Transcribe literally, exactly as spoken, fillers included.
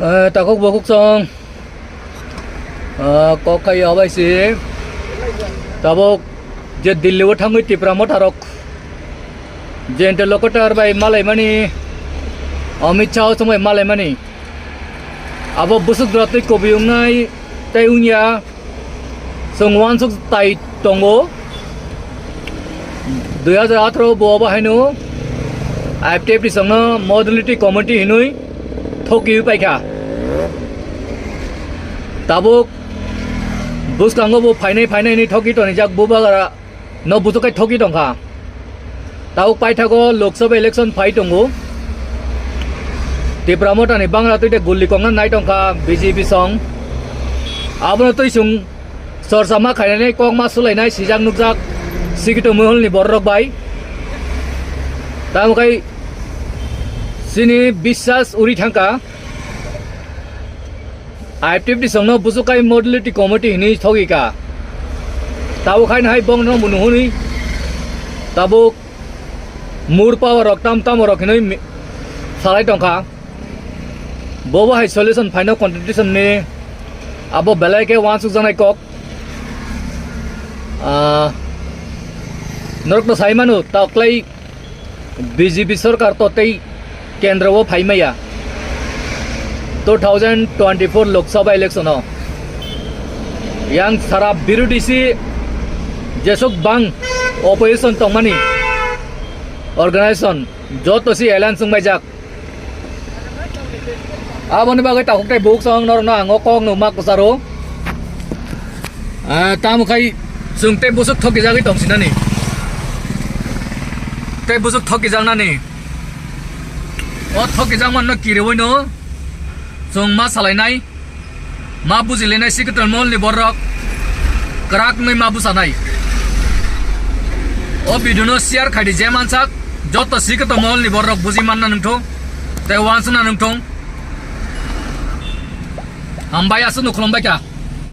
Eh, takhuk bukhuk song. Ah, kok khai abai si. Tabuk je Delhi o thangwi Tipra Motha rok je interlocutor bai malaimani, Amit Shah o song bai malaimani. Abo bwswk jora twi kubui wngnai tei wngya. Chwng uansuk tai tongo. Dui hazar atharo bo abo haino I P T F T songno modality committee hinwi thokiwi paikha. Tabuk bwskango bo phainai phainai hinwi thoki tonijak, bubagra no buchuk khai thoki tongkha. Tabuk paithago Lok Sabha election phai tongo. Tipra Motha ni bangra twi de gulli kongna nai tongkha B J P song. Abono twi chwng chorsa ma khainani kok ma swlainai sijak nukjak sikito mohol ni borok bai. Tamo khai chini biswas uri thangkha. I P T F T songno buchuk khai modality committee hinwi thogika. Tabuk khai hai bongno munuhuni tabuk mur power rok tam tamo rok hinwi mi-, salai tongkha. Bobo hai solution phaino constitution ni abo belai khe uansuk janai kok. Ah, norok to sai manu, ta klai B J P sorkar to tei kendro o phai maya. Two thousand twenty-four Lok Sabha election o yang sara birodhi si jesok bang opposition tongmani organization joto si alliance wngbaijak. Aboni bagwi takhuk tei bukhuk song norokno ang o kok no ma kwcharo. Ah, tamo khai chwng tei bwswk thokijagwi tongsinani. Tei bwswk thokijaknani. O thokijak manno kiriwi no chwng ma salainai. Ma bujilainai sikito mol ni borok kwrak wngwi ma bwsanai. O video no share khai di, je mansak joto sikito mol ni borok buji manna nungthung tei uansukna nungthung. Hambai, aswk no khulumbai kha.